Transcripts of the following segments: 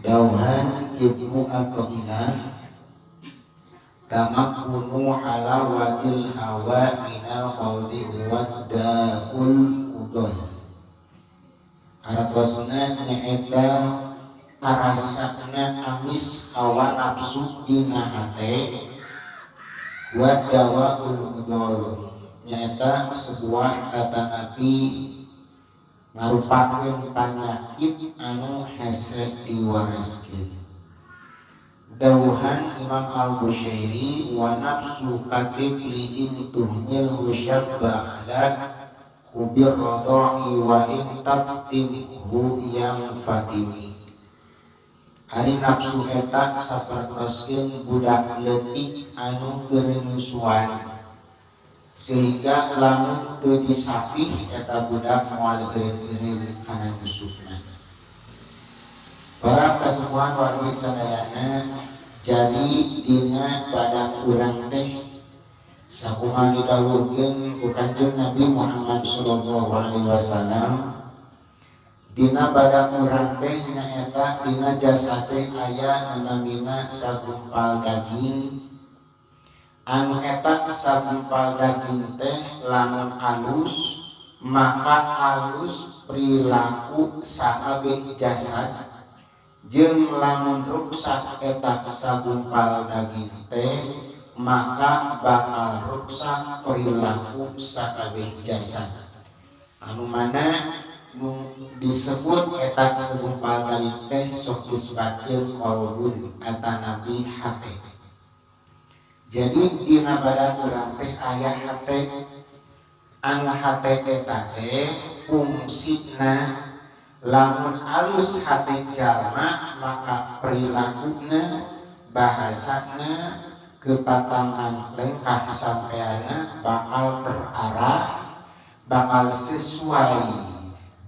Dawuhan Ibnu Athaillah, tamakkunu halawatil hawa minal qalbi wa daul udol. Artosna nyaeta karasana amis hawa nafsu dina hate, wa dawaul udol nyaeta sebuah katanapi ngarupakeun panyakit anu hese diwareskeun. Dawuhan Imam Al-Busyairi, wa nafsu katifli in tuhmilhu syabba ala khubir radha'i wa in taftimhu yang fatimi. Ari nafsu eta sapertoskeun budak leutik anu keur nyusuan, sehingga lamun teu disapih eta budak moal eureun-eureun kana nyusukna. Para kasepuhan wargi sadayana, jadi dina badan urang teh sakumaha didawuhkeun ku Kanjeng Nabi Muhammad sallallahu alaihi wasallam, dina badan urang teh nyaeta dina jasad teh aya nu namina sagumpal daging, anu eta sagumpal daging teh lamun alus maka alus perilaku sakabeh jasad, jeung lamun ruksak eta sagumpal daging teh maka bakal ruksak perilaku sakabeh jasad. Anu mana nu disebut eta segumpal daging teh sok disebutkeun qalbun atanapi hate. Jadi dina badan urang teh aya hate, anu hate eta teh fungsina lamun alus hate jalma maka perilakuna, bahasana, kepatangan lengkah sampeana bakal terarah, bakal sesuai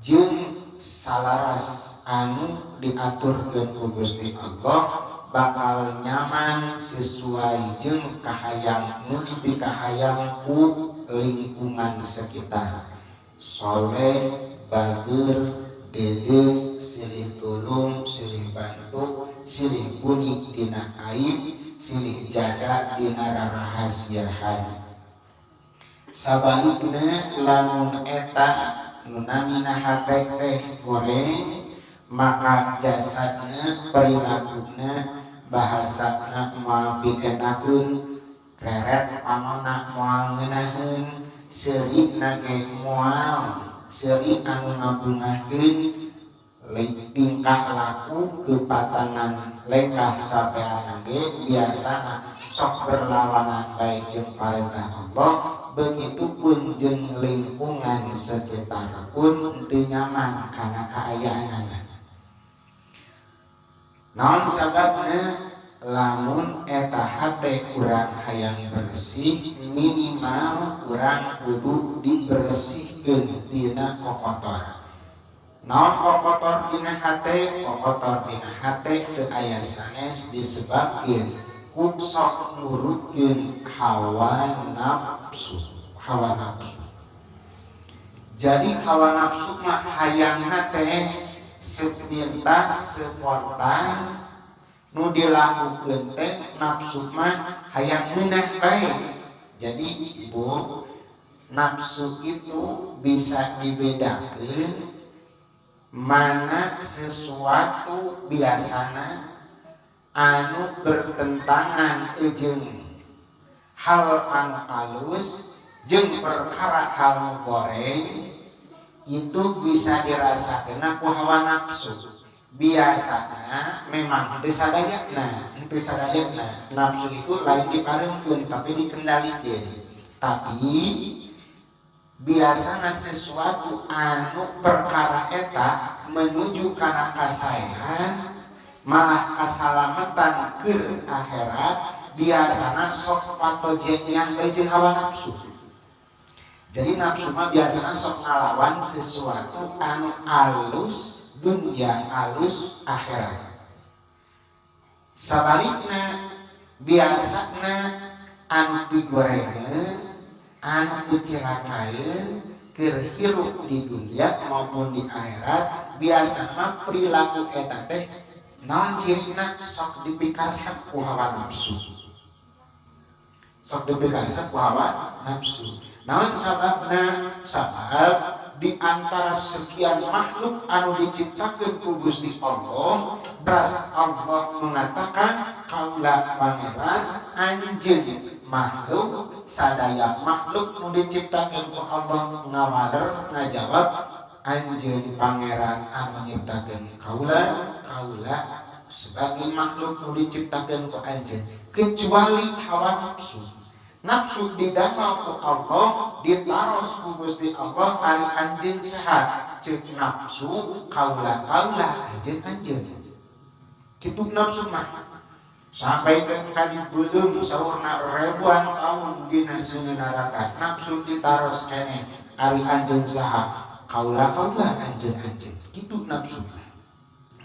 jeung salaras anu diaturkeun ku Gusti Allah, bakal nyaman sesuai jeung kahayang nu dipikahayang ku lingkungan sekitar, soleh, bager, dede, silih tulung silih bantu, silih buni dina aib, silih jaga dina rarahasiahan. Sabalikna, lamun eta nu namina hate teh goreng, maka jasadna, perilakuna, bahasana moal pienakeun, reret panona moal ngeunaheun, seurina ge moal seuri anu ngabungahkeun, tingkah laku kepatangan lengkah sapeana ge biasana sok berlawanan bae jeung parentah Allah. Begitupun jeung lingkungan sekitar pun teu nyaman kana kaayaanana. Naon sababna? Lamun eta hate kurang hayang bersih, minimal kurang kudu dibersihkeun tina kokotor. Naon kokotor dina hate? Kokotor dina hate teu aya sanes disebabkeun ku sok nurutkeun hawa nafsu. Hawa nafsu. Jadi hawa nafsu mah hayangna teh sepintas, spontan, nu dilakukeun teh nafsu mah hayang meunah bae. Jadi Ibu, nafsu itu bisa dibedakan mana sesuatu biasana anu bertentangan jeung hal anu alus jeung perkara hal nu goreng, itu bisa dirasakan ku hawa nafsu. Biasanya memang henteu sadayana, henteu sadayana nafsu itu lain diparengkeun, tapi dikendalikeun. Tapi biasanya sesuatu anu perkara eta menuju kana kasaehan, malah kasalamatan ke akhirat, biasanya sok patojennya jeung hawa nafsu. Jadi nafsu mah biasanya sok ngalawan sesuatu anu alus dunia, alus akhirat. Sabalikna, biasana anu pigorengeun, anu picilakaeun keur hirup di dunia maupun di akhirat, biasana perilaku eta teh Naon cirina? Sok dipikaresep ku hawa nafsu, sok dipikaresep ku hawa nafsu. Naon sababna? Sabab di antara sekian makhluk anu diciptakan ku Gusti Allah, beras Allah mengatakan, "Kaula pangeran anjeun makhluk." Sadaya makhluk nu diciptakan ku Allah ngawaler, ngajawab, "Anjeun pangeran anu nyiptakeun kaula, kaula sebagai makhluk nu diciptakan ku anjeun," kecuali hawa nafsu. Nafsu didamel ku Allah, ditaros ku Gusti Allah, "Ari anjeun saha?" Ceuk nafsu, "Kaula, kaula, anjeun, anjeun." Kitu nafsu mah sampai ka dibeuleum saurna ribuan tahun dina seuneu neraka. Nafsu ditaros keneh, "Ari anjeun saha?" "Kaula, kaula, anjeun, anjeun." Kitu nafsu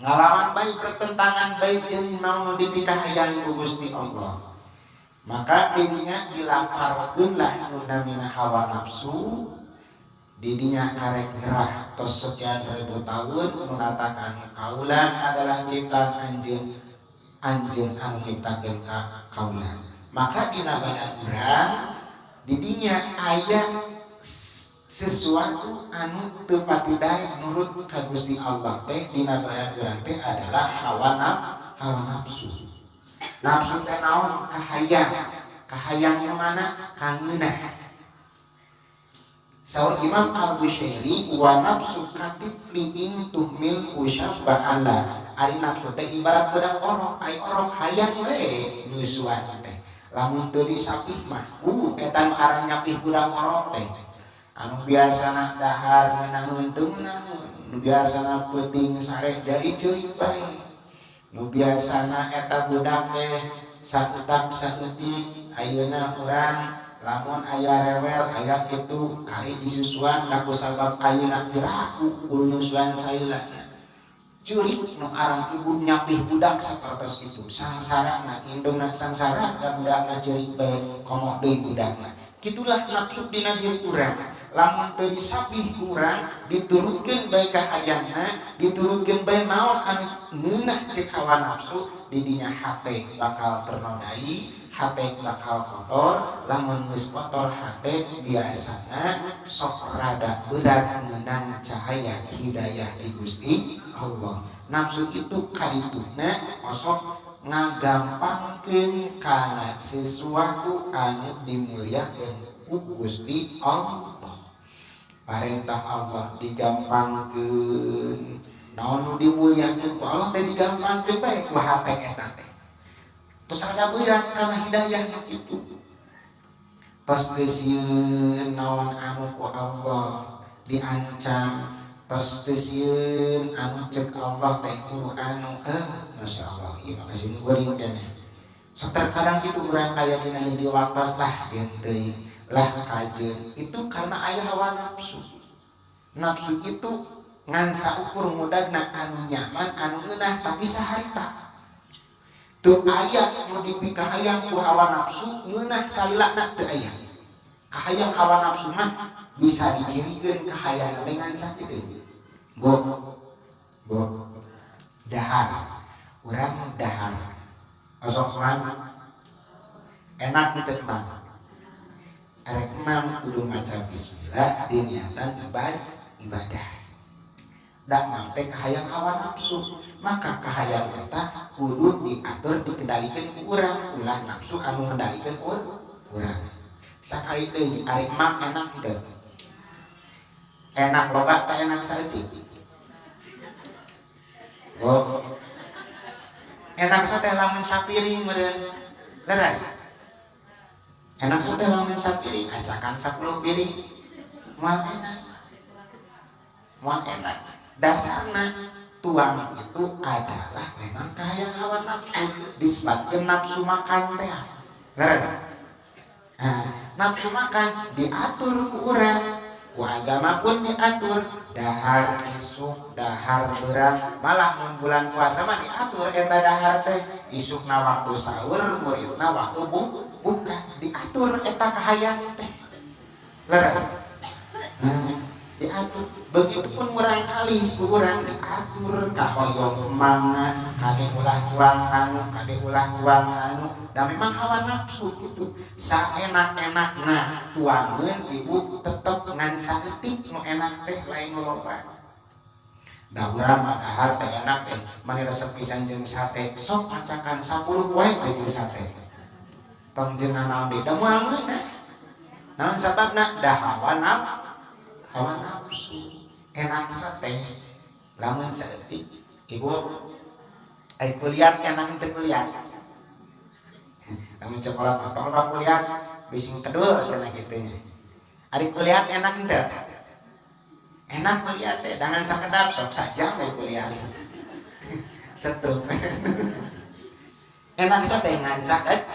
ngalawan bae, bertentangan bae jeung naon nu dipikahayang ku Gusti Allah. Maka dirinya dilaparkeun lah nu namina hawa nafsu. Didinya karek gerah, tos sekian ribu tahun mengatakan, "Kaula adalah ciptaan anjeun, anjeun anu nyiptakeun ka kaula." Maka dina badan urang didinya aya sesuatu anu teu patidae nurut ka Gusti Allah teh. Dina badan urang teh adalah hawa nafsu. Nafsu teh naon? Kahayang. Kahayang yang mana? Kangeunah. Saur Imam Al-Busyairi, "Wa nafsu katifli in tuhmil usyabba ala." Ari nafsu teh ibarat budak orok. Ai orok hayang we nyusuan teh. Lamun teu disapih mah, eta nu aran nyapih budak orok teh. Anu biasana dahar ngeunaheun teu ngeunaheun, nu biasana peuting sare jadi ceurik bae. Nu biasana eta budak teh saeutak saeutik, ayeuna urang lamun aya rewel, aya kitu, kari disusuan. Da sabab ayeuna piraku kudu nyusuan saeula, curik. Nu aran ibu nyapih budak sapertos itu sangsara na indungna, sangsara da budakna ceurik bae, komo deui budakna. Kitulah nafsu dina diri urang. Lamun teu disapih ku urang, diturutkeun bae kahayangna, diturutkeun bae naon anu ngeunah ceuk hawa nafsu, didinya hate bakal ternodai, hate bakal kotor. Lamun geus kotor hate, biasana sok rada berat menang cahaya hidayah di Gusti Allah. Nafsu itu kadituna osok ngagampangkeun kana sesuatu anu dimuliakeun ku Gusti Allah. Parentah Allah digampangkeun, naon nu dimuliakeun ku Allah teh digampangkeun bae ku hate eta teh. Terus ada berat karena hidayah nu kitu. Tos geus sieun naon anu ku Allah diancam, tos teu sieun anu cek Allah teh kudu anu, Masya Allah, ieu mah kasih goreng keneh. Sok terkadang gitu urang aya dina hiji waktos lah jeung teuing lah kajeun. Itu karena aya hawa nafsu. Nafsu itu ngan saukur mudagna anu nyaman, anu ngeunah, tapi saharita teu aya nu dipikahayang ku hawa nafsu ngeunah salilana, teu aya. Kahayang hawa nafsu mah bisa dicirikeun kahayang dengan sakitu. Bo, bo, dahar urang, dahar osok mam enak teu? Mam erek mam kudu maca bismillah, diniatan ibadah. Dak mam teh kahayang hawa nafsu. Maka kahayang eta kudu diatur, dikendalikan ku urang, ulah nafsu anu ngendalikan urang. Sakali deui, ari mam enak teu? Enak loba teh enak saeutik? Oh, enak sate lamun sapiring meureun, leres? Enak sate lamun sapiring, acakan 10 piring moal enak, moal enak. Dasarna tuang itu adalah memang kahayang hawa nafsu, disebabkan nafsu makan teh, leres? Nah, nafsu makan diatur ku urang, ku agama pun diatur, dahar isuk, dahar beurang. Malah mun bulan puasa mah diatur eta dahar teh, isukna waktu sahur, muridna waktu buka, diatur eta kahayang teh, leres? Nah, diatur. Begitupun murangkali ku urang diatur, kahoyong mangga. Kade ulah tuang anu, kade ulah tuang anu. Da memang hawa nafsu gitu. Saenak-enakna tuangeun, ibu, tetep ngan saeutik nu enak teh, lain nu loba. Da urang mah dahar teh enak teh, mani resep pisan jeung sate, sok macakan 10 wae teh jeung sate. Tong jeung nanaon deui, da moal ngeunah. Naon sababna? Da hawa nafsu. Enak sate lamun saeutik. Ibu, ai kuliat enak teu kuliat? Lamun coklat mah tong loba kuliat, bising kedul cenah kitu nya. Ari kuliat enak henteu? Enak kuliat teh, dangan sakedap, sok sajam we kuliat. Setup. Enak sate ngan sakedap,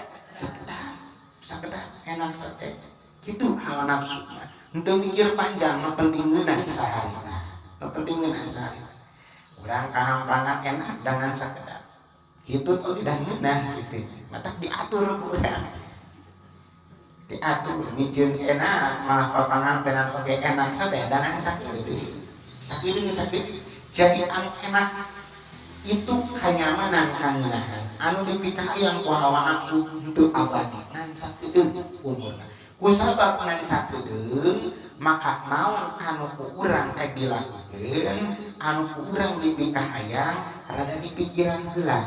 sakedap enak sate. Kitu hawa nafsu mah. Henteu mikir panjang, nu penting ngeunah saharina. Nu penting ngeunah saharina. Urang kahampangan enak dangan sakedap. Hitut oge da ngeunah kitu. Matak diatur ku urang. Diatur miceun enak, malah papangantenan oge enak sate dangan sakieu. Sakieu sakieu. Jadi anu enak itu kanyamanan, kangeunahan anu dipikahayang ku hawa nafsu henteu abadi, ngan sakedeung umurna. Ku sabab ngan sakedeung, maka naon anu ku urang rek dilakukeun, anu ku urang dipikahayang, rada dipikiran heula.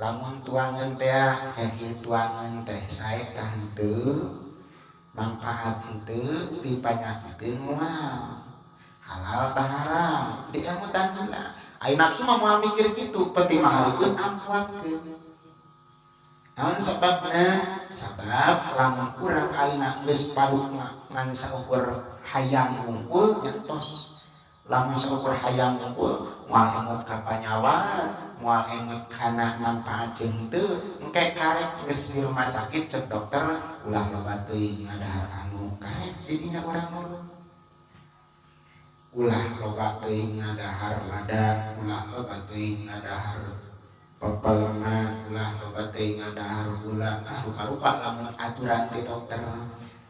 Lamun tuangeun teh, eh, ieu tuangeun teh sae tah henteu, manfaat henteu, dipanyakiteun moal, halal tah haram, diemutan heula. Ai nafsu mah moal mikir kitu, penting mah hareupeun ampuatkeun. Naon sababna? Sabab lamun urang ayeuna geus paduk ngan saukur hayang wungkul nya tos. Lamun saukur hayang wungkul, moal emut ka panyawat, moal emut kana manfaat jeung henteu. Engke karek geus di rumah sakit, cek dokter ulah loba teuing ngadahar anu, karek di dinya urang nurut. Ulah loba teuing ngadahar lada, ulah loba teuing ngadahar pepeleman, ulah loba teuing ngadahar gula, ah, rupa-rupa lamun aturan ti dokter.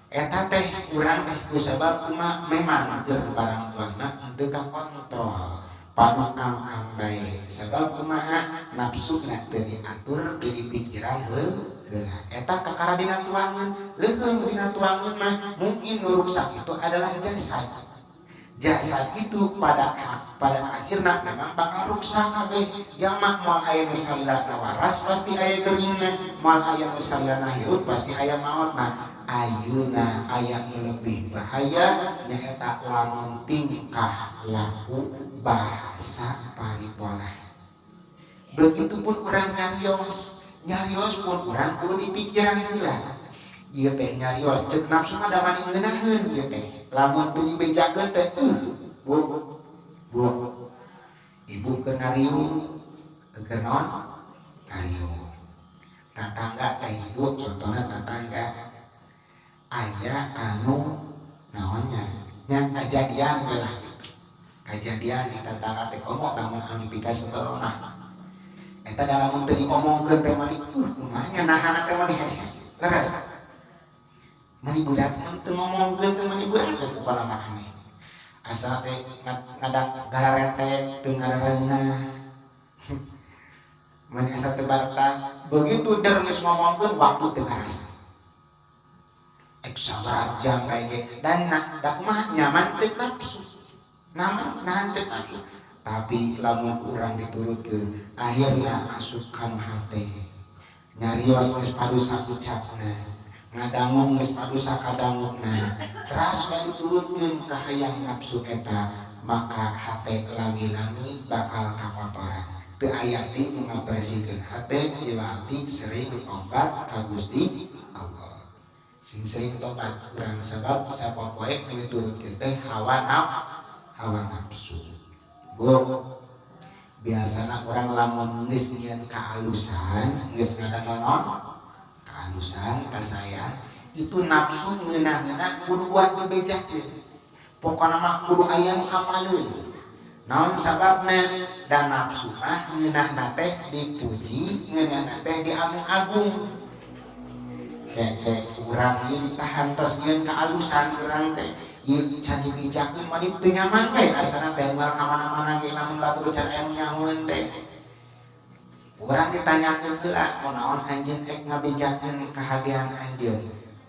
Eta teh urang teh kusabab kumaha, memang keur barang tuangna henteu kakontrol. Padu am-am bae. Sabab kumaha, nafsuna teu diatur, teu dipikiran heula. Eta kakara dina tuangan, leuheung dina tuangan mah mungkin nu ruksak itu adalah jasad. Jasad itu pada pada akhirnya memang bakal ruksak kabeh. Jamak moal aya nu salilana waras, pasti aya keringna. Moal aya nu salilana hirup, pasti aya maotna. Ayeuna aya nu lebih bahaya, nyaeta lamun tingkah laku, bahasa, paripolah. Begitupun urang nyarios, nyarios pun urang kudu dipikiran heula. Ieu teh nyarios cek nafsu mah da mani ngeunaheun ieu teh. Lamun teu dibejakeun teh, Bu, Bu, ibu keur ngariung, keur naon? Ngariung. Tatangga teh, ibu, contohna tatangga aya anu naonnya nya, kajadian we lah gitu. Kajadian di tetangga teh omong, lamun anu dipikasebel mah eta da lamun teu diomongkeun teh mani kumaha nya, nahana teh mani hese. Leres, mani berat mun teu ngomongkeun teh, mani berat we pokona mah aneh. Asa teh ngadak gararetek teu ngarareunah, mani asa teu baretah. Begitu der geus ngomongkeun, waktu teu karasa ek sabaraha jam bae ge dan da kumaha, nyaman cek nafsu, nyaman nahan cek nafsu. Tapi lamun urang diturutkeun, akhirna asup kanu hate. Nyarios geus padu sakucapna, ngadangu geus padu sakadanguna, teras bae diturutkeun ka hayang nafsu eta, maka hate lami-lami bakal kakotoran. Teu aya deui nu ngabersihkeun hate kecuali sering tobat ka Gusti Allah. Sing sering tobat urang, sabab sapopoe nu diturutkeun teh hawa nafsu. Bu, biasana urang lamun geus nyieun kaalusan, geus ngadamel naon, kaalusan, kasaean, itu nafsu ngeunah-ngeunah kudu buat dibejakeun. Pokona mah kudu aya nu hafaleun. Naon sababna? Dan nafsu mah ngeunahna teh dipuji, ngeunahna teh diagung-agung. Keke urang ieu ditahan, tos nyieun kaalusan urang teh ieu can dibejakeun mah teu nyaman we asana teh, moal ka mana-mana ge lamun batur can aya nu nyahoeun teh. Urang ditanyakeun heula kunaon anjeun ek ngabejakeun kahadean anjeun.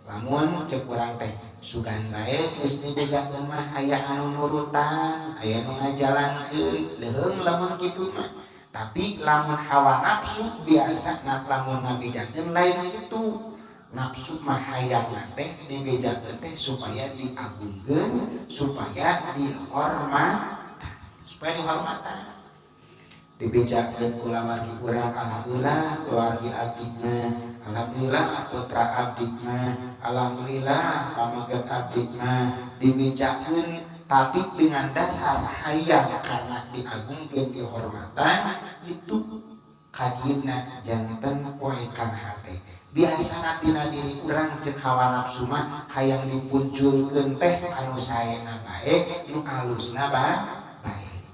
Lamun cek urang teh sugan bae geus dibejakeun mah aya anu nurutan, aya nu ngajalankeun, leuheung lamun kitu mah. Tapi lamun hawa nafsu biasa nak lamun ngabejakeun lain kitu. Nafsu mah hayang teh dibejakeun teh supaya diagungkeun, supaya dihormat, supaya dihormatan. Dibejakeun kulawargi urang, alhamdulillah keluargi abdi mah, alhamdulillah putra abdi mah, alhamdulillah pameget abdi mah, dibejakeun tapi dengan dasar hayang karena diagungkeun dihormatan itu kadieuna janten poekan hate. Biasana tina diri urang cek hawa nafsu mah hayang dipunculkeun teh anu saena bae, nu alusna bae.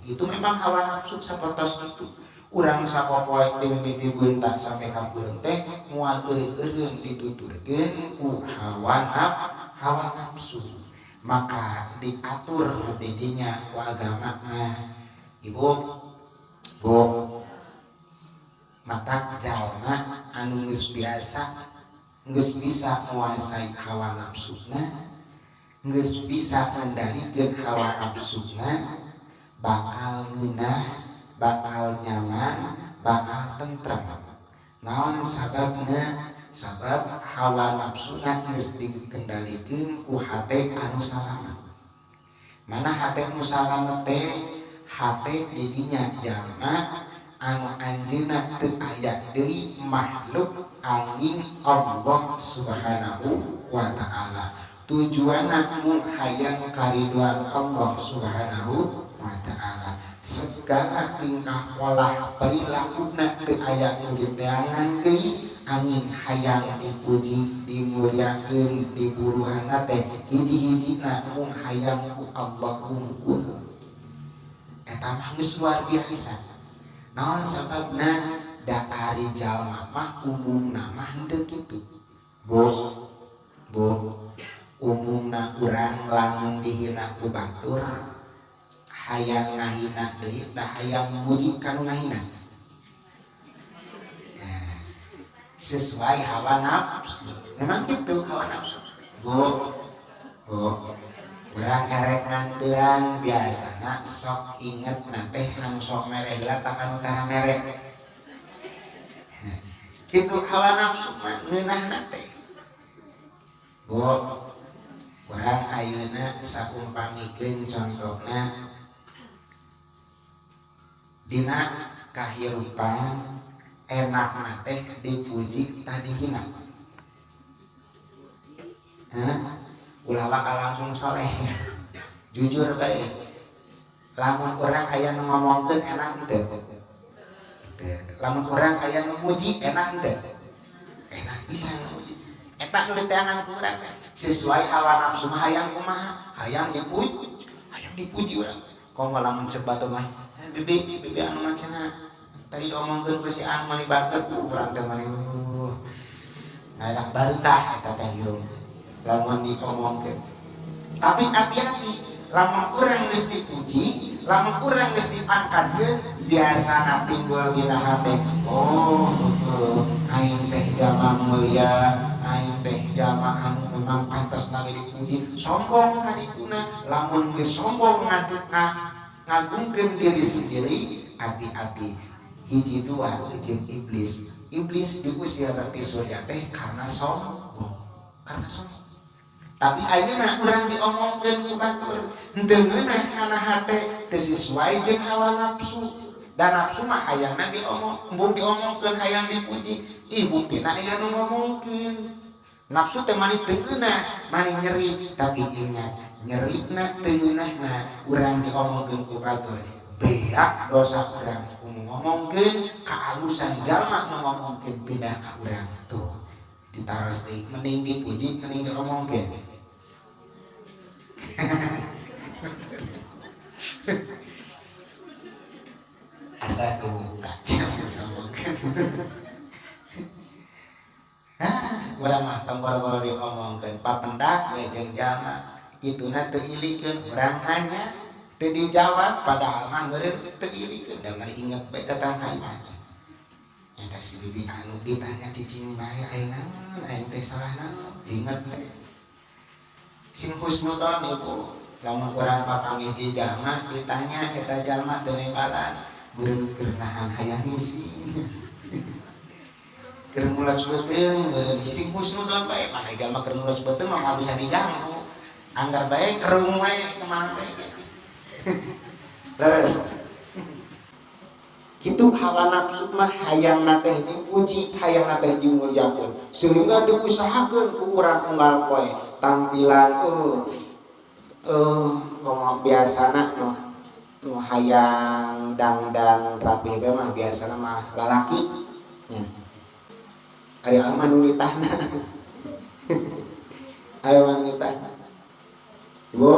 Itu memang hawa nafsu sapertos itu. Urang sapopoe teh mimiti beunta sampai ka peureum teh moal eureun-eureun dituturkeun ku hawa nafsu. Maka diatur didinya ku agama mah. Ibu, bu, matak jalma anu geus biasa, geus bisa menguasai hawa nafsuna, geus bisa ngendalikeun hawa nafsuna, bakal ngeunah, bakal nyaman, bakal tentrem. Naon sababna? Sabab hawa nafsuna geus dikendalikeun ku hate anu salamet. Mana hate anu salamet teh? Hate didinya jalma anu anjeunna teu aya deui makhluk angin Allah Subhanahu wa taala. Tujuanna mung hayang kariduan Allah Subhanahu wa taala. Segala tingkah pola perilakuna teu aya nu diteangan deui angin hayang dipuji, dimuliakeun, diburuhanna teh hiji-hijina mung hayang ku Allah unggul. Eta mah geus luar biasa. Naon sababna? Da ari jalma mah umumna mah henteu kitu. Bu, bu, umumna urang lamun dihina ku batur hayang ngahina deui tah hayang muji ka nu ngahina. Nah, sesuai hawa nafsu. Memang gitu hawa nafsu. Bu, bu, urang erek nganturan biasana sok inget na teh anu sok mere heula tah anu tara mere. Kitu hawa nafsu mah ngeunahna teh. Bu, urang ayeuna saumpamikeun contohna dina kahirupan enakna teh dipuji tah dihina. Hah? Ulah bakal langsung soleh. Jujur bae. Lamun urang aya nu ngomongkeun enak henteu? Teu. Lamun urang aya nu muji enak henteu? Enak pisan muji. Eta nu diteangan ku urang teh. Sesuai hawa nafsu mah hayang kumaha? Hayang dipuji, hayang dipuji urang. Komo lamun cek batur mah, bibi, bibi anu mah cenah tadi diomongkeun ku si anu mani bager, urang teh mani ngadak barukah eta teh hirung. Lamun diomongkeun. Tapi hati-hati, lamun urang geus dipuji, lamun urang geus diangkatkeun, biasana timbul dina hate, oh, aing teh jalma mulia, aing teh jalma anu memang pantas lagi dipuji. Sombong kadituna, lamun geus sombong ngagungkeun diri sendiri, hati-hati. Hiji dua jeung iblis. Iblis diusir ti surga teh karena sombong. Karena sombong. Tapi ayeuna urang diomongkeun ku batur, henteu ngeunah kana hate, teu sesuai jeung hawa nafsu. Dan nafsu mah hayangna diomong, embung diomongkeun hayang dipuji. Ih buktina aya nu ngomongkeun. Nafsu teh mani teu ngeunah, mani nyeri, tapi ingat nyerina teu ngeunahna urang diomongkeun ku batur. Beak dosa urang ku ngomongkeun, kaalusan jalma nu ngomongkeun pindah ka urang tuh. Ditaros deui mending dipuji mending diomongkeun. Asa duka diomongkeun. Hah, urang mah tong boro-boro diomongkeun, papendak we jeung jalma kituna teu ilikeun, urang nanya teu dijawab padahal mah meureun teu ilikeun, da mah inget bae datang ka imah. Eta si bibi anu ditanya cicing bae, aing naon, aing teh salah naon? Ingat we. Sing husnudon, Ibu. Lamun urang papanggih di jalma ditanya, eta jalma teu nembalan, meureun keur nahan hayang ngising. Keur mulas beuteung meureun. Sing husnudon bae, mana jalma keur mulas beuteung mah bisa diganggu. Anggar bae kerung wae kemana bae. Terus kitu hawa nafsu mah hayang teh dipuji, hayang teh dimulyakeun, sehingga diusahakeun ku urang unggal poe tampilan. Komo biasana nu nu hayang dangdan rapih bae mah biasana mah lalaki nya. Ari mah nu nitahna, ayo mah nitahna. Ibu,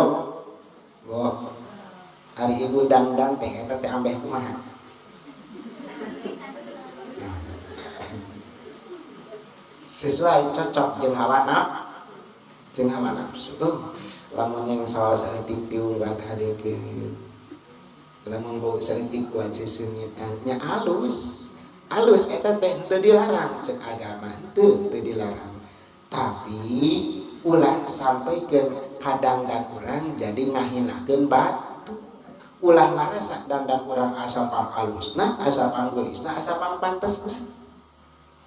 Bu, ari ibu dangdan teh eta teh ambeh kumaha? Sesuai, cocok jeung hawa nafsu tuh. Lamun yang soal saeutik diunggat harekeun, lamun bau saeutik kuat seseungitan nya, alus alus eta teh teu dilarang cek agama, teu teu dilarang, tapi ulah sampaikeun kadangdan urang jadi ngahinakeun batu. Ulah ngarasa dandan urang asa pang alusna, asa pang geulisna, asa pang pantesna.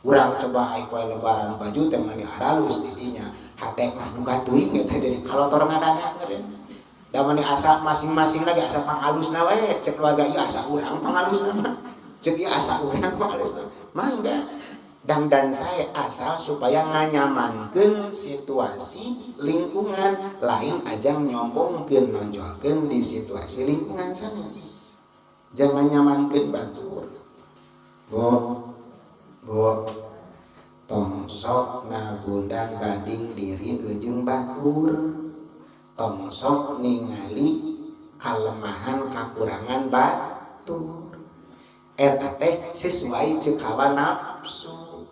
Urang coba ai poe lebaran baju teh mani aralus di dinya, hate mah duka teuing eta jadi kalotor ngadadak meureun. Da mani asa masing-masing lagi asa pangalusna we. Cek keluarga ieu asa urang pangalusna mah, cek ieu asa urang pangalusna. Mangga dangdan saya asal supaya nganyamankeun situasi lingkungan, lain ajang nyombongkeun, nonjolkeun di situasi lingkungan sanes. Jangan nyamankeun batur. Bu, Bu, tong sok ngabundang banding diri jeung batur, tong sok ningali kalemahan kakurangan batur. Eta teh sesuai cek hawa nafsu.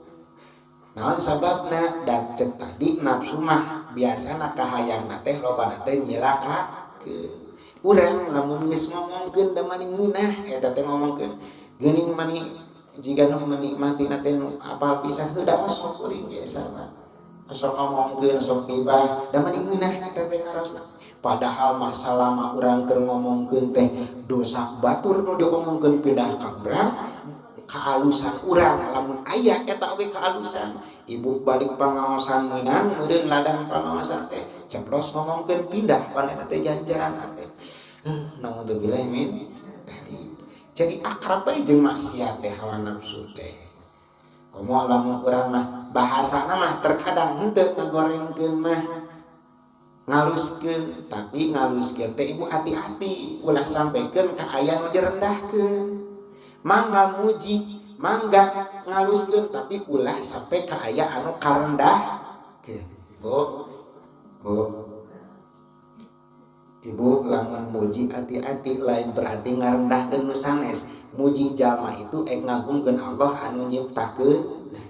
Naon sababna? Da cek tadi, nafsu mah biasana kahayangna teh lobana teh nyilakakeun urang. Lamun geus ngomongkeun da mani ngeunah eta teh, ngomongkeun geuning mani jiga nu menikmati teh, nu apal pisan heuh. Da osok kuring ge sarua osok ngomongkeun, sok gibah, da mani ngeunah eta teh karosna. Padahal mah salama urang keur ngomongkeun teh dosa batur nu diomongkeun pindah ka urang, kaalusan urang lamun aya eta oge kaalusan. Ibu balik pangaosan meunang meureun ladang pangaosan teh, ceplos ngomongkeun, pindah kana eta teh ganjaran teh. Naudzubillah min. Jadi akrab bae jeung maksiat teh hawa nafsu teh. Komo lamun urang mah bahasana mah terkadang henteu ngagorengkeun mah, ngaluskeun. Tapi ngaluskeun teh, Ibu, hati-hati, ulah sampaikeun ka aya nu direndahkeun. Mangga muji, mangga ngaluskeun, tapi ulah sampai ka aya anu karendahkeun. Bu, Bu, Ibu, lamun muji hati-hati, lain berarti ngarendahkeun nu sanes. Muji jalma itu ek ngagungkeun Allah anu nyiptakeun. Nah,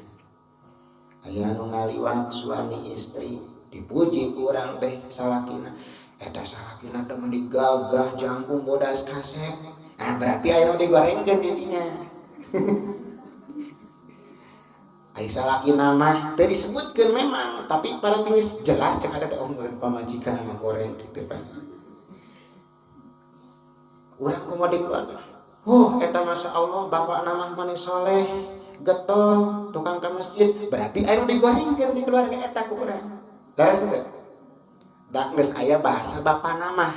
aya anu ngaliwat suami istri, dipuji ku urang teh salakina, eta salakina teh meni gagah, jangkung, bodas, kasep. Nah, berarti aya nu digorengkeun di dinya. Ai salakina mah teu disebutkeun memang, tapi para tingis jelas cek ada teh, oh, meureun pamajikan mah goreng kitu pan. Urang kumaha di keluarga, oh, eta masya Allah bapak nama manis, soleh, getol, tukang ke masjid, berarti aya nu digorengkeun di keluarga eta ku urang. Leres teu? Da geus aya bahasa bapak nama,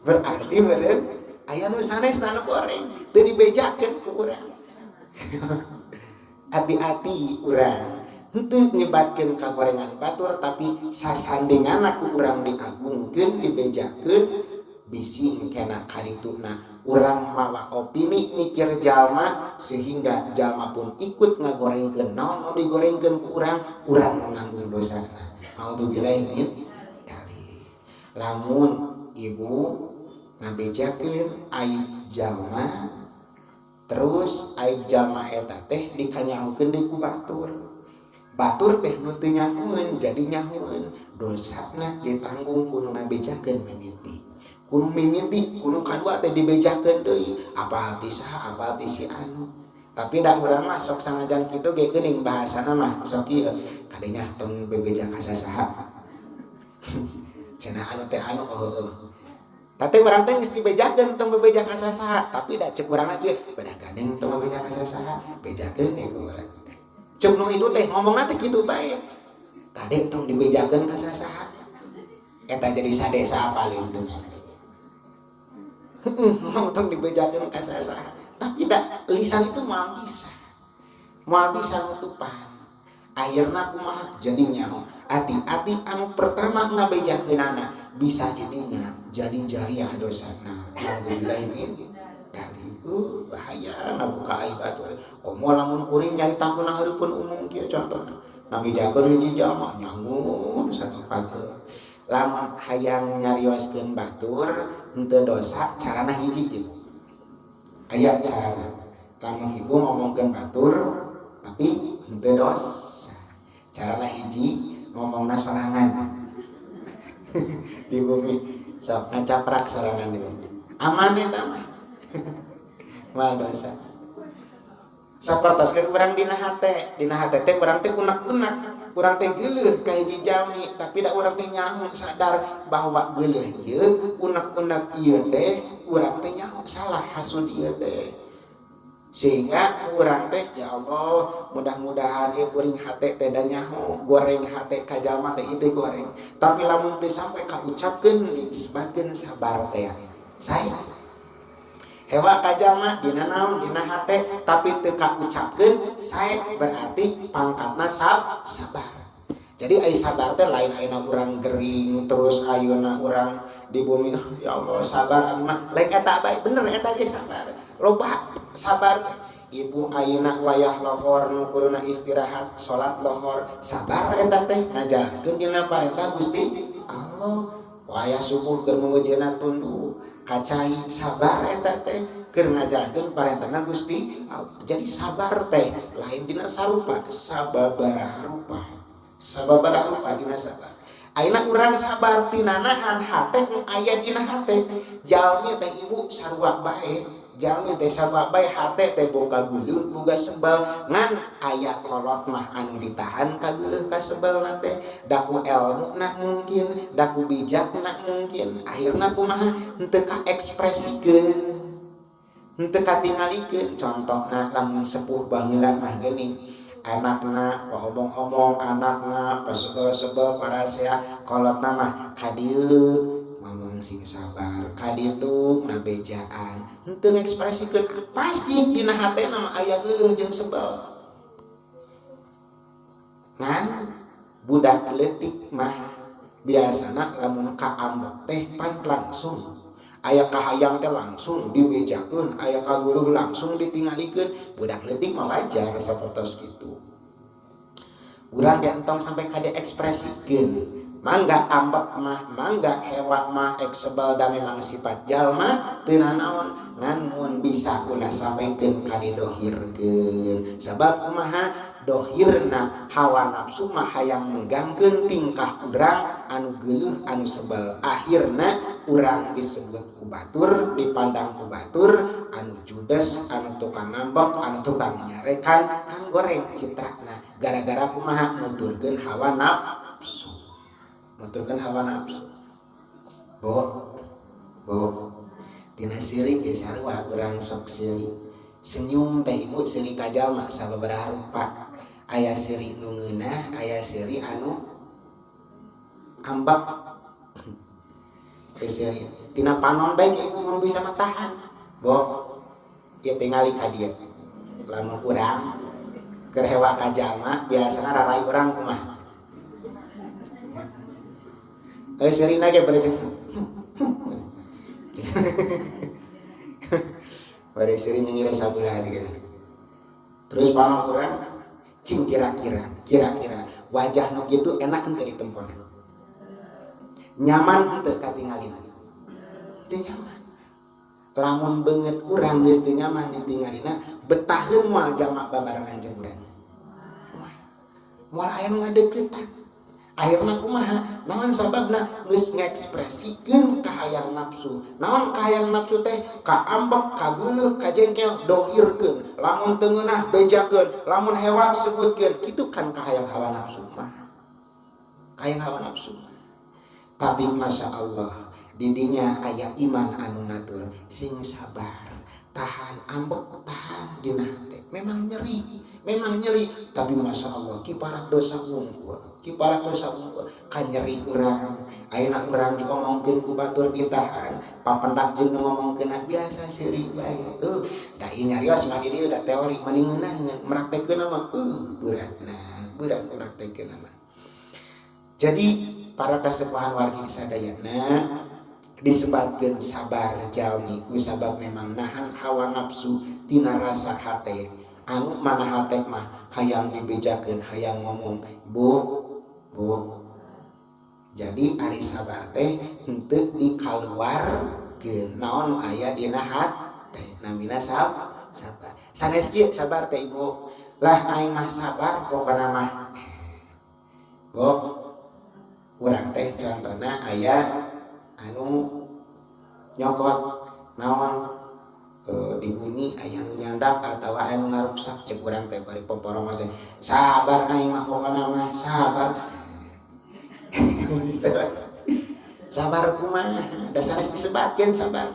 berarti meureun aya nu sanes nu goreng, teu dibejakeun ku urang. Hati-hati, urang henteu nyebatkeun kagorengan batur, tapi sasandingan ku urang diagungkeun, dibejakeun, bisi kena karituna urang mawa opini mikir jalma, sehingga jalma pun ikut ngagorengkeun. Naon nu digorengkeun ku urang, urang nu nanggung dosana. Naudzubillah min dzalik. Lamun ibu ngabejakeun aib jalma, terus aib jalma eta teh dikanyahukeun deui ku batur, batur teh nu teu nyahoeun jadi nyahoeun, dosana ditanggung ku nu ngabejakeun mimiti, kudu mimiti, kudu kadua teh dibejakeun deui, apal ti saha, apal ti si anu. Tapi da urang mah sok sanajan kitu ge geuning bahasana mah sok ieu kadenya tong bebeja ka sasaha. Cenah anu teh anu heueuh. Tah urang teh geus dibejakeun tong bebeja ka sasaha, tapi da ceuk urang kieu beda gandeng tong bebeja ka sasaha, bejakeun we ku urang teh. Ceuk nu itu teh ngomongna teh kitu bae. Kade tong dibejakeun ka sasaha. Eta jadi sadesa paling teu ngarti. Ngomong tong dibejakeun ka sasaha. Tapi da lisan itu moal bisa nutupan. Akhirna kumaha jadi nyaho. Hati-hati anu pertama ngabejakeunana bisa didinya jadi jariah dosana. Alhamdulillah ini dari bahaya ngabuka aib atuh. Komo lamun kuring nyaritakeun hareupeun umum kieu contohna. Ngabejakeun hiji jalma nyangun satu. Lamun hayang nyarioskeun batur henteu dosa carana hiji kieu. Aya carana. Lamun ibu ngomongkeun batur tapi henteu dosa. Carana hiji ngomongna sorangan. Di bumi sok ngacaprak sorangan di bumi. Aman eta mah. Moal dosa. Sapertoskeun urang dina hate, dina hate teh urang teh unek-unek, urang teh geuleuh ka hiji jalmi, tapi da urang teh nyaho sadar bahwa geuleuh ieu, unek-unek ieu teh urang teh nyaho salah hasud ieu teh. Sehingga urang teh ya Allah mudah-mudahan ieu kuring hate teh da nyaho goreng hate ka jalma teh ieu teh goreng. Tapi lamun teh sampai kaucapkeun disebutkeun sabar teh. Saya hewa ka jalma dina naon dina hate tapi teu kaucapkeun sae berarti pangkatna sabar. Jadi ai sabar teh lain ayeuna urang gering terus ayeuna urang di bumi ya Allah sabar abdi mah lain eta bae bener eta ge sabar. Loba sabar teh. Ibu ayeuna wayah lohor nu kuduna istirahat salat lohor sabar eta teh ngajalankeun dina parentah Gusti Allah. Wayah subuh keur meujeuhna tunduh kacai sabar eta teh keur ngajalankeun parentahna Gusti Allah. Jadi sabar teh lain dina sarupa sababaraha rupa. Sababaraha rupa dina sabar. Ayeuna urang sabar tina nahan hate nu aya dina hate. Jalmi teh ibu sarua bae. Jalmi teh sarua bae hate teh boga geuleuh boga sebel ngan aya kolot mah anu ditahan ka geuleuh ka sebelna teh da ku elmuna mungkin da ku bijakna mungkin akhirna kumaha henteu kaekspresikeun henteu katingalikeun. Contohna lamun sepuh baheula mah geuning anakna omong-omong anakna pasebel-sebel parasea kolotna mah ka dieu ngomong sing sabar ka ditu ngabejaan henteu ngekspresikeun pasti dina hatena mah aya geuleuh jeung sebel. Ngan budak leutik mah biasana lamun kaambek teh pan langsung aya kahayang teh langsung dibejakeun aya kageuleuh langsung ditingalikeun. Budak leutik mah wajar sapertos kitu. Urang ge entong sampai ka diekspresikeun. Mangga ambek mah mangga hewa mah ek sebel da memang sifat jalma teu nanaon ngan mun bisa ulah sampaikeun ka didohirkeun. Sabab kumaha dohirna hawa nafsu mah hayang menggangkeun tingkah urang anu geuleuh anu sebel. Akhirna urang disebut ku batur dipandang ku batur anu judes anu tukang ngambek anu tukang nyarekan kan goreng citrana gara-gara kumaha nuturkeun hawa nafsu. Nuturkeun hawa nafsu. Bo bo tina sirik ge sarua urang sok sirik. Senyum teh ibu sirik ka jalma sababaraha rupa. Aya sirik nu ngeunah, aya sirik anu ambek. Sirik tina panon bae ibu mun bisa mah tahan. Bo ieu tingali ka dieu. Lamun urang keur hewa ka jalma biasana rarai urang kumaha? Sirina ge bari bari siri nyengire sabelah gitu. Terus panon urang cing kira-kira wajah nu kitu enak henteu ditempona. Nyaman henteu katingalina. Teu nyaman. Lamun beungeut urang geus teu nyaman ditingalina, betaheun moal jalma babarengan jeung urang. Moal aya nu ngadeuketan. Akhirna kumaha? Naon sababna? Geus ngekspresikeun kahayang nafsu. Naon kahayang nafsu teh? Kaambek, kageuleuh, kajengkel, dohirkeun. Lamun teu ngeunah, bejakeun, lamun hewa, sebutkeun. Kitu kan kahayang hawa nafsu mah. Kahayang hawa nafsu. Tapi masya Allah, didinya aya iman anu ngatur, sing sabar, tahan ambek, tahan dina hate. Memang nyeri, memang nyeri, tapi masya Allah, kiparat dosa wungkul, kiparat dosa wungkul. Kan nyeri urang ayeuna, urang diomongkeun ku batur ditahan, papendak jeung nu ngomongkeun biasa seuri bae. Da ieu nyarios mah di dieu da teori mending ngeunaheun, meraktekeun mah berat. Nah, berat praktekeun mah. Jadi para kasepuhan, wargi sadayana, disebabkan sabar jalmi ku sabab memang nahan hawa nafsu tina rasa hate, anu mana hate mah hayang dibejakeun, hayang ngomong. Bu, bu, jadi ari sabar teh henteu dikaluarkeun naon aya dina hate, namina sabar. Sanes kieu sabar teh, Ibu. Lah, aing mah sabar pokona mah. Bu, urang teh contohna aya anu nyokot naon, di bumi aya nu nyandak atau anu ngaruksak, cek urang teh bari poporong teh, "Sabar aing mah, pokona mah sabar." Sabar kumaha? Da sanes disebatkeun sabar,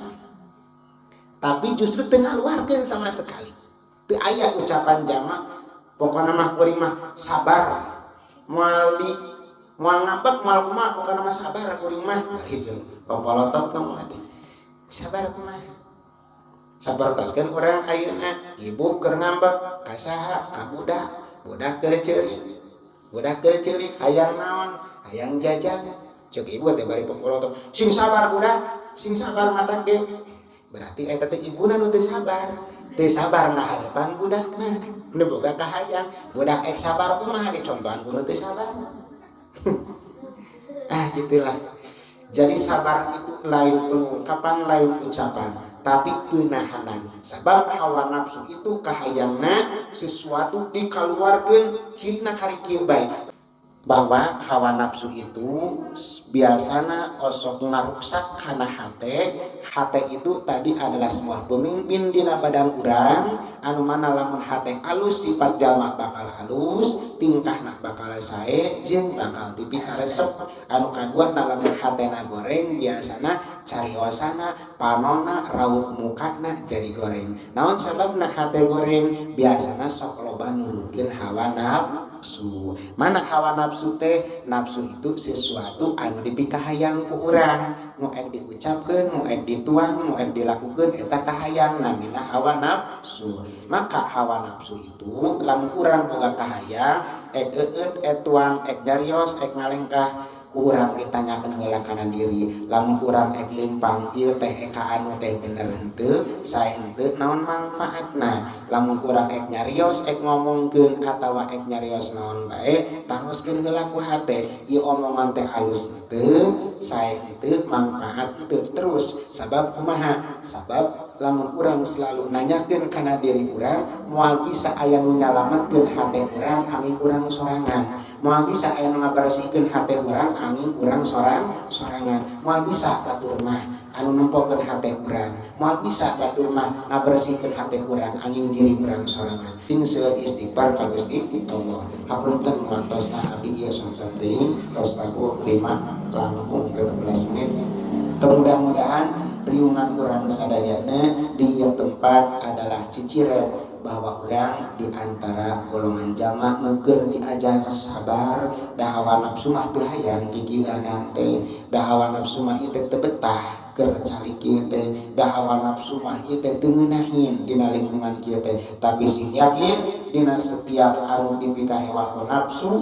tapi justru teu ngaluarkeun sama sekali. Teu aya ucapan jamak, "Pokona mah kuring mah sabar, moal di moal ngambek, moal kumaha, pokona mah sabar kuring mah." Bari jeung popolotot kamu teh, sabar kumaha? Sapertoskeun urang ayeuna, ibu keur ngambek ka saha? Ka budak. Budak keur ceurik, budak keur ceurik hayang naon? Hayang jajan. Cek ibu teh bari popolotot, "Sing sabar budak, sing sabar." Mata ge berarti eta teh ibuna nu teu sabar, teu sabar ngaharepan budakna nu boga kahayang. Budak ek sabar kumaha, dicontohan ku nu teu sabar? Ah, gitulah. Jadi sabar itu lain pengungkapan, lain ucapan, tapi penahanan. Sebab hawa nafsu itu kahayangna sesuatu dikeluarkan, cirina kari kieu bae, bahwa hawa nafsu itu biasana osok ngaruksak kana hate. Hate itu tadi adalah sebuah pemimpin dina badan urang, anu mana lamun hate alus, sifat jalma bakal halus, tingkahna bakal sae jeung bakal dipikaresep. Anu kadua na, lamun hatena goreng, biasana cariosana, panona, raut mukana jadi goreng. Naon sababna hate goreng? Biasana sok loba nurutkeun hawa nafsu. Mana hawa nafsu teh? Nafsu itu sesuatu anu dipikahayang ku urang, nu ek diucapkeun, nu ek dituang, nu ek dilakukeun, eta kahayang, namina hawa nafsu. Maka hawa nafsu itu lamun urang boga kahayang, ek eueut, ek tuang, ek nyarios, ek ngalengkah, ku urang ditanyakan heula kana diri, lamun urang ek lempang ieu teh, ek ka anu teh, bener henteu, sae henteu, naon manfaatna? Lamun urang ek nyarios, ek ngomongkeun atawa ek nyarios naon bae, taroskeun heula ku hate, ieu omongan teh alus henteu, sae henteu, manfaat henteu? Terus sabab kumaha? Sabab lamun urang selalu nanyakeun kana diri urang, moal bisa aya nu nyalametkeun hate urang angin urang sorangan, moal bisa aya nu ngabersihkeun hate urang angin urang sorangan, moal bisa batur mah anu nempokeun hate urang, moal bisa batur mah ngabersihkeun hate urang angin diri urang sorangan. Sing seueur istighfar ka Gusti Allah. Hapunten waktosna abdi ieu sonten teuing, tos laku 5 langkung 16 menit. Mudah-mudahan riungan urang sadayana di ieu tempat adalah ciciren bahwa urang di antara golongan jalma nu keur diajar sabar. Da hawa nafsu mah teu hayang gigireunana teh, da hawa nafsu mah ieu teh teu betah keur calik kieu teh, da hawa nafsu mah ieu teh teu ngeunahin dina lingkungan kieu teh. Tapi sing yakin, dina setiap anu dipikahewa ku nafsu,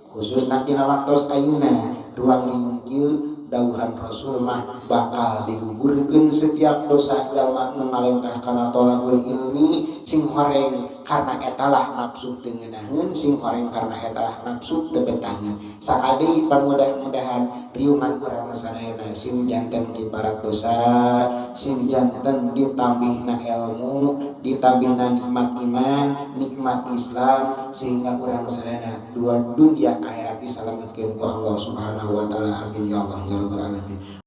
khususna dina waktos ayeuna ruang riung kieu. Dawuhan Rasul mah bakal digugurkeun setiap dosa jalma nu ngalengkah kana tolabul ilmi, sing horeng karena etalah nafsu teu ngeunaheun, sing horeng karena etalah nafsu teu betaheun. Sakali pan mudah-mudahan riungan urang sadayana sing janten kiparat dosa, sing janten ditambihna ilmu, ditambihna nikmat iman, nikmat Islam, sehingga urang sadayana dua dunia akhirat disalametkeun ku Allah Subhanahu wa Taala. Amin ya Allah ya Rabbal alamin.